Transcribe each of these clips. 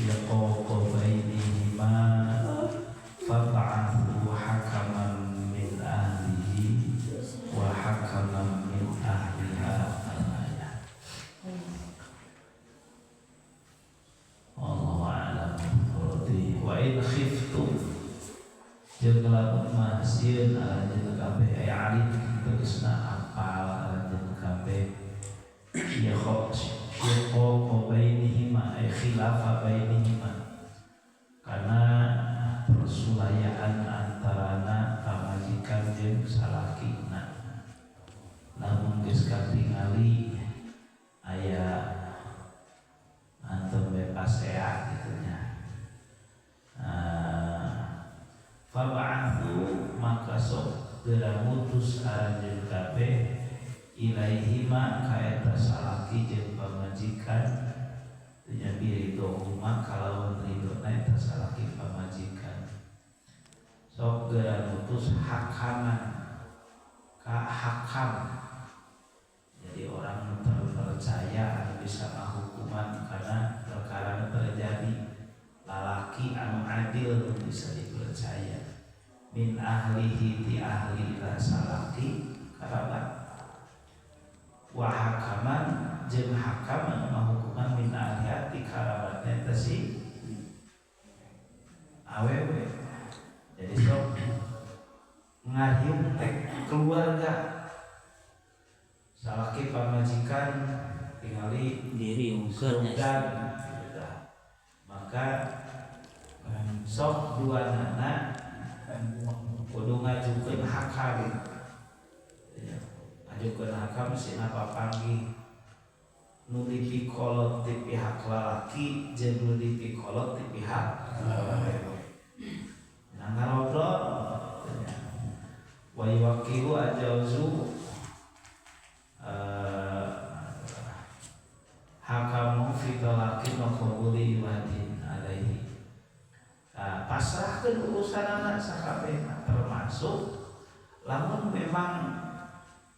syiqaqa bainihima fab'athu hakaman min ahlihi wa hakaman min ahliha. Al-ayat. Allahu a'lam. Wa in khiftum jeung lamun mah sieun aranjeun kabeh ay alim tegasna apal aranjeun kabeh syiqaqa bainihima ay khilafa bainihima karena persulayaan antarana pamajikan jeung salakina lamun geus katingali aya antum bepasea kitu nya. Fab'athu maka sok geura mutus aranjeun kabeh ilaihima ka eta salaki jeung pamajikan teu nya biridhohuma kalawan ridhona eta salaki pamajikan sok geura mutus hakaman ka hakam, jadi orang terpercaya anu bisa ngahukuman karena perkara nu terjadi, lalaki anu adil nu bisa dipercaya, min ahlihi ti ahli salaki karabat, wa hakaman jeung hakam anu ngahukuman min ahliha ti karabatna eta si awewe. Jadi sok ngariung teh keluarga salaki pamajikan tingali Diriungkeun. Dan gitu. Maka sok dua nana kudu ngajukeun hakam ya, ngajukeun hakam sina papanggih nu dipikolot ti pihak lalaki jeung nu dipikolot ti pihak awewe. Nah, ngarobrol ya. Wa yuwakilu ajauzu hakamu fi talaqin wa qabuli iwadin alaihi. Nah, pasrahkeun urusanana sakabehna termasuk lamun memang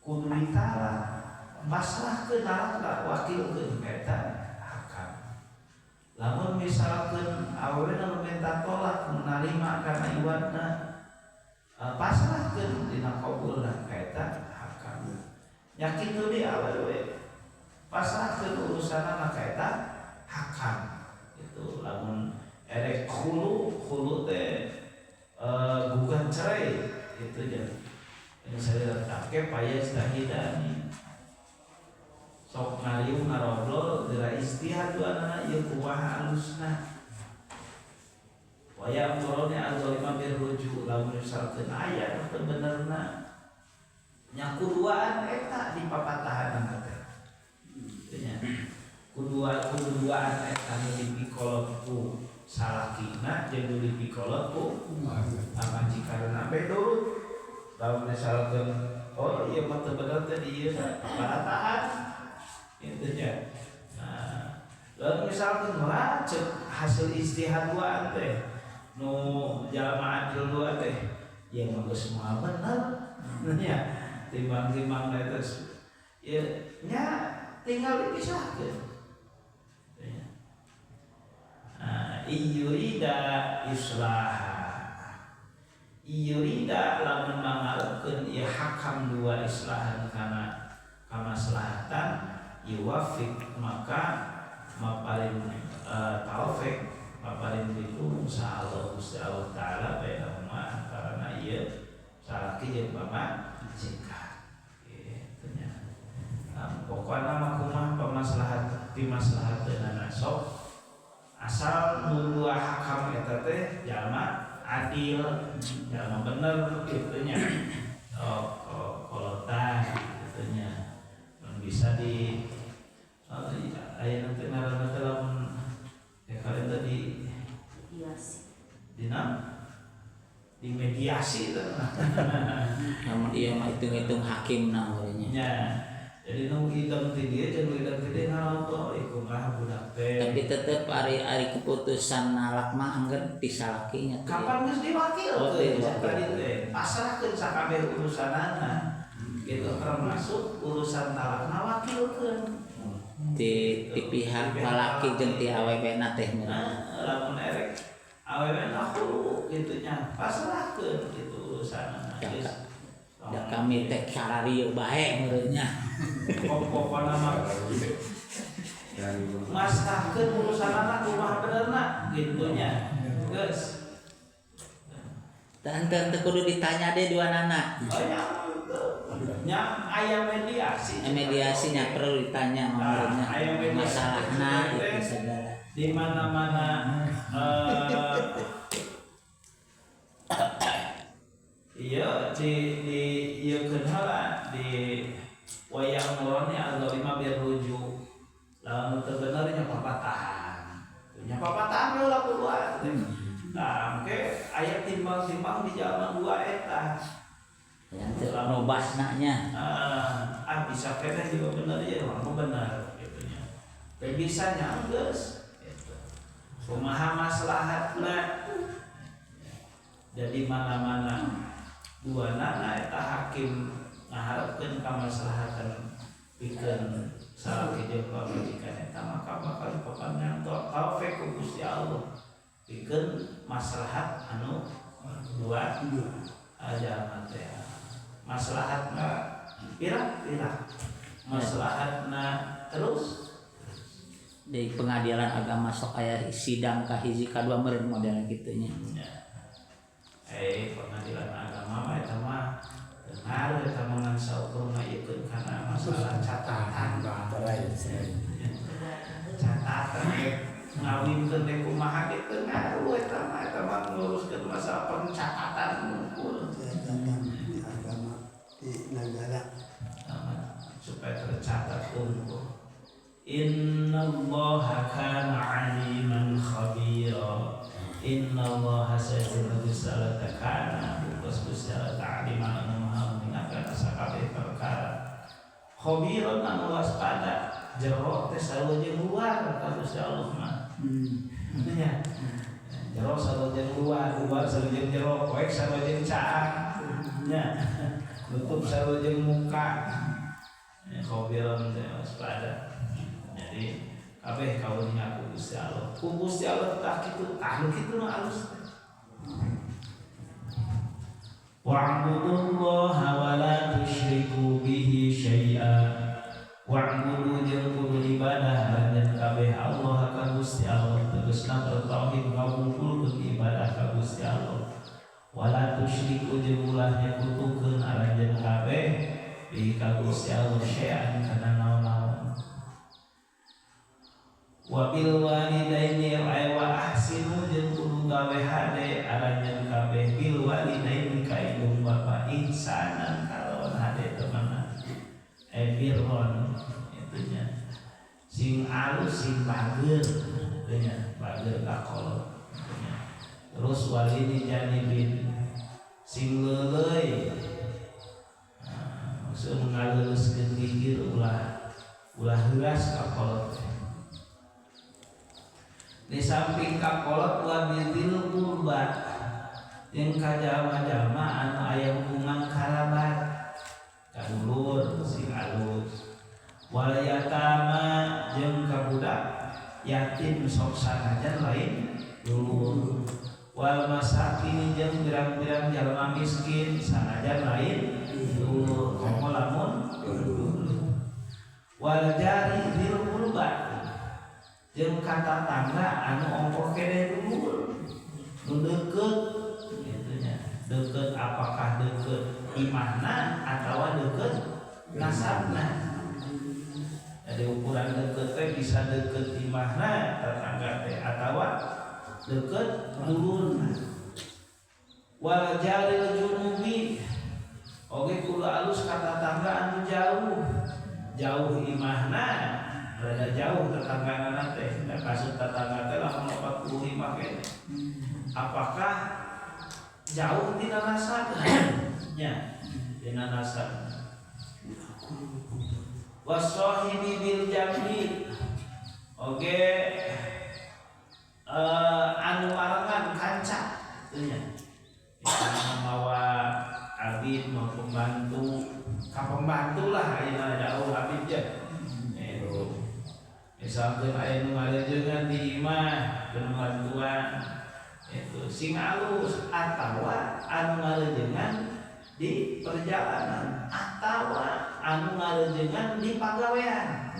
kudu ditalak, pasrahkeun talak, wakilkeun ka eta hakam. Lamun misalkeun awewe nu minta tolak narima kana iwadna, pasrahkeun dina qabulna ka eta hakam. Nya kitu di awewe pasrahkeun urusanana ka eta hakam itu. Lamun erek khulu, khulu teh gugat cerai itu ya, ini saya take payajtahidani sok ngariung ngarobrol geura ijtihad duanana ieu kumaha alusna. Wa ya'muruni az-zalima birruju, lamun misalkeun aya nu teu benerna nya kuduaan eta di papatahanan teh nya, kuduaan eta nu dipikolot ku salakina jeung nu dipikolot ku pamajikanna be nurut. Lamun misalkeun oh ieu mah teu bener teh di ieu papatahan itu nya. Nah, lamun misalkeun mah cek hasil ijtihad duaan teh nu jalma adil dua teh ya mah geus moal bener nya, timbang-timbang eta ya nya tinggal dipisahkeun. Nah, iyurida islaha, iyurida lamun mangarepkeun ieu hakam dua islahan kana kamaslahatan, yuwafiq maka maparin taufik maparin itu Allah Gusti Allah Ta'ala bainahuma antarana ieu salaki jeung pamajikan kitu nya. Nah, pokokna mah kumaha pamaslahat pimaslahateunana sok asal nu dua hakam eta teh jalma adil, jalma bener kitu nya. Oh, kolotan kitu nya. Mun bisa di oh, aya nanti ngaranna teh lamun ya kalian tadi Mediasi. Dina di mediasi itu. Namun iya mah hitung-hitung hakim nah urangnya. Nya. Jadi nu idam ti dieu jeung nu idam ti dieu ngarobrol ieu kumaha budak teh. Tapi tetep ari keputusan nalak mah angger ti salakinya. Kapan geus diwakilkeun? Oh, diwakil. Tadi teh pasrahkeun sakabeh urusanana. Gitu termasuk urusan talakna wakilkeun. Di pihak lalaki jeung ti awewena teh lamun erek awewena khulu kitu nya pasrahkeun kitu urusanna. Da kami teh sararieu bae meureunnya. Pokokna mah masrahkeun urusanna kumaha benerna kitu nya. Geus. Tah henteu kudu ditanya deh dua nana. Oh nya nya aya mediasi. Mediasinya perlu ditanya meureunnya. Masalahna itu segala. Di mana-mana iya di ieu keun heula di wayang murone al-zalima birruju. Lamun teu bener nya papatahan. Nya papatahan heula keluar. Nah, engke aya timbang-timbang di jalan dua eta. Yang teu robahna nya. Bisa keneh juga bener ya, lamun bener kitu nya. Teu bisa nya geus gitu. Kumaha maslahatna? Jadi mana-mana dua nana eta hakim ngaharepkeun kamaslahatan pikeun salaki jeung pamajikan eta maka bakal dipapanjang taufik ku Gusti Allah pikeun maslahat anu dua aja teh maslahatna pirang-pirang maslahatna terus di pengadilan agama sok aya sidang ka hiji ka dua meureun model kitu nya. Pengadilan agama mah eta mah ngaruh eta mah ngan saukur ngayekeun kana masalah catatan. Catatan ngawinkeun teh kumaha ge teu ngaruh eta mah nguruskeun masalah pencatatan ngumpul. Catatan di agama di negara supaya tercatat unggul. Innallaha kana 'aliman khabira. Innallaha sayyidu salata kana bukos Gusti Allah ta'aliman anu maha mengingatkan sakabeh perkara. Khabiran anu waspada jero teh sarua jeung luar ka Gusti Allah mah. Nya. Jero sarua jeung luar, luar sarua jeung jero, poek sarua jeung caang. Nya. Nutup sarua jeung muka. Khabiran teh waspada. Jadi kabeh kauninga ku Gusti Allah. Ku Gusti Allah tah kitu, tah nu kitu nu alus teh. Wa'budullaha wa la tusyriku bihi syai'a. Wa'budu jeung kudu ibadah lanjeun kabeh Allah ka Gusti Allah. Tegasna bertauhid ngakumpulkeun ibadah ka Gusti Allah. Wa la tusyriku jeung ulah nyekutukeun aranjeun kabeh bihi ka Gusti Allah syai'an kana naon-naon. Wabil walidaini wa ahsinu jeung kudu gawe hade aranjeun kabeh bil walidaini ka indung bapa ihsanan kalawan hade temenan birron itu nya sing alus sing bager nya bager ka kolot nya. Terus walini janibin sing leuleuy maksud ngaleuleuskeun gigir ulah ulah heuras ka kolot. Di samping kakolot wa bidil qurba jeung ka jalma-jalma anu aya hubungan karabat ka dulur sing alus wal yatama jeung ka budak yatim sok sanajan lain dulur wal masakin jeung pirang-pirang jalma miskin sanajan lain dulur komo lamun dulur wal jari dzil qurba jeung ka tatangga anu ongkoh keneh dulur nu deukeut kitu nya. Deukeut apakah deukeut imahna atawa deukeut nasabna. Jadi ukuran deukeut teh bisa deukeut imahna tetangga teh atawa deukeut dulurna. Wal jaril junubi oge kudu alus ka tatangga anu jauh. Jauh imahna rada jauh tetanggana teh, da kasut tetangga teh lamun 45 kene. Apakah jauh tina nasab? Nya, tina nasab. Wasahibi bil jambi oge anu marengan kanca teu nya. Mawa abid mau pembantu, ka pembantu lah ayeuna jauh abid je. Itu. Misalkan aya nu ngarejengan di imah keur bantuan itu sing alus, atawa anu ngarejengan di perjalanan, atawa anu ngarejengan di pagawean.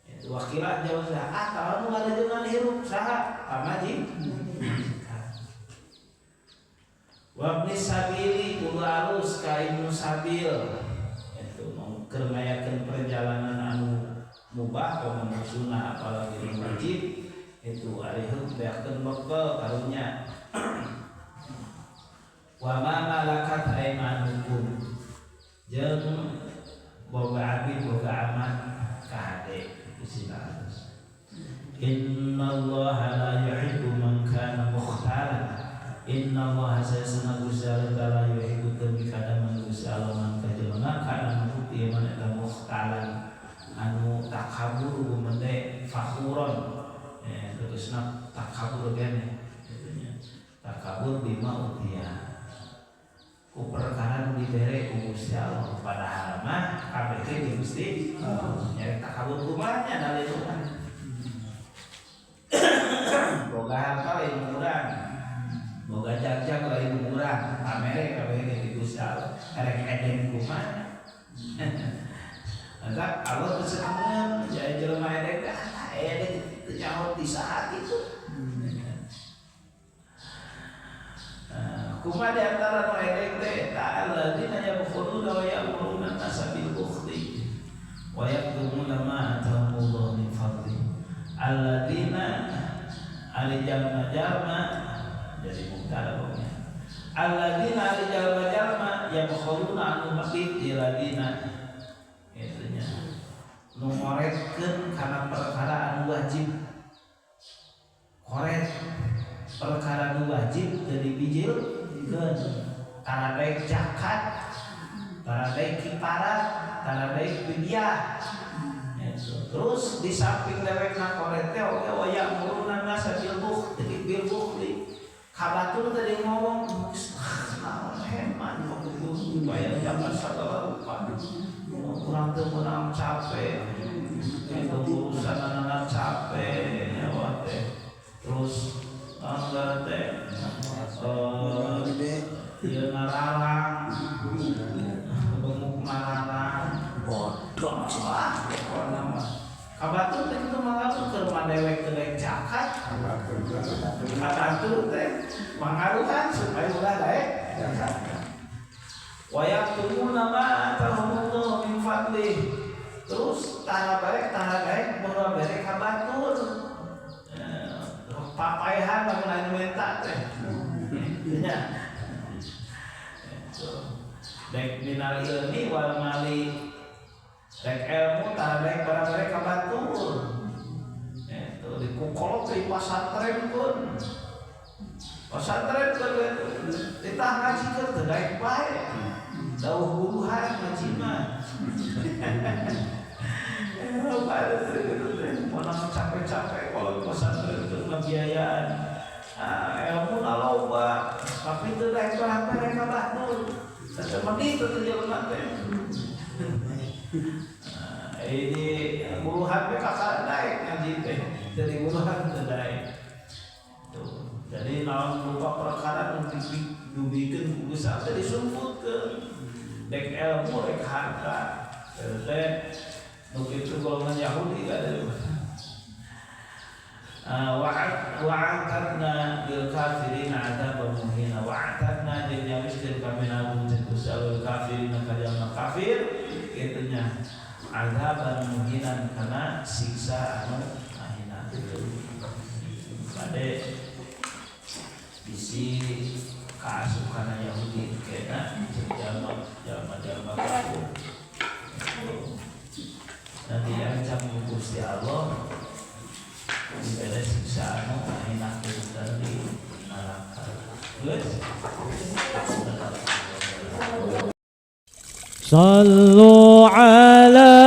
Itu wakilah jauh saha, atawa anu ngarejengan hirup saha pamajikan. Wabni sabili kudu alus ka ibnu sabil. Itu mau keur ngayakeun perjalanan anu mubah komo sunnah apalagi wajib itu ari heup beakeun bekal karunya. Wa ma malakat aimanukum jeung boga abdi boga amat kahade itu sila alus. Innallaha la yuhibbu man kana mukhtalan. Innallaha sayasna Gusti Allah taala yuhibbu teu kadaman Gusti Allah man ka jelema kana bukti man eta mukhtalan anu takabur gumende fakhuron, terusna takabur kene itunya takabur bima utia ku perkara nu dibere ku Gusti Allah padahal mah kabeh teh di Gusti Allah nyari takabur kumaha nya dalil mah boga harta lain urang, boga jagjag lain urang, pamere kabeh di Gusti Allah erek eden kumaha. Maka Allah kesenangan jadi jelema edek edek teu nyaho di saat itu. Kumaha di antara nu edek teh ta'alladzina yabkhuluna wa ya'muruna an-nasa bil bukhli wa yaktumuna ma atahumullahu min fadli. Alladzina ari jalma-jalma jadi mubtada pokoknya. Alladzina ari jalma-jalma yabkhuluna anu medit ladina itunya nu ngoretkeun kana perkara anu wajib. Koret perkara nu wajib teu dibijilkeun, tara daek zakat, tara daek kiparat, tara daek fidyah. Terus di samping dewekna koret teh oge wa ya'muruna nasa bil bukhli bil bukhli. Kabatur tadi ngomong naon hemat kudu bayar zakat sagala rupa. Kurang teu meunang capek. Itu urusan anak capek nyawa teh. Terus anggar teh ieu ngaralang gemuk ngaralang bodoh. Wah, pokona mah. Kabatur teh kitu mangaruh keur madewek teu daek zakat. Kabatur teh mangaruhan supaya ulah daek zakat. Wa yaktumuna ma atahumullahu min fadlih. Terus tara barek boga bere ka batur. Papaehan lamun anu menta teh. Nya. Daek minal ilmi wal mali. Rek ilmu tara daek barang bere ka batur. Itu dikukolot di pasantren pun. Pasantren keur ditah ngaji keur teu daek bae. Dauh buruhan ngaji mah. Mana capek-capek kalau pesantren itu ngebiayaan. Ilmu loba, tapi teu daek barang bere ka batur. Seperti itu teh jelema teh. Ini buruhan teh kakak daek ngaji teh. Jadi buruhan teu daek. Tuh. Jadi naon lupa perkara nu dibikeun ku Gusti Allah teh disumputkeun. Dek ilmu dek harta. Teh nu kitu golongan Yahudi kada. Wa'atadna lil kafirina adzaban muhina. Wa'atadna jeung nyawiskeun kami nanggung cek Gusti Allah lil kafirina ka jalma kafir kitu nya adzaban muhinan kana siksa anu ahina. Kade bisi kaasupana Yahudi kena jalma-jalma kafir. Dan diancam Gusti Allah diberi siksa anu ahina di neraka. Geus. Sallu ala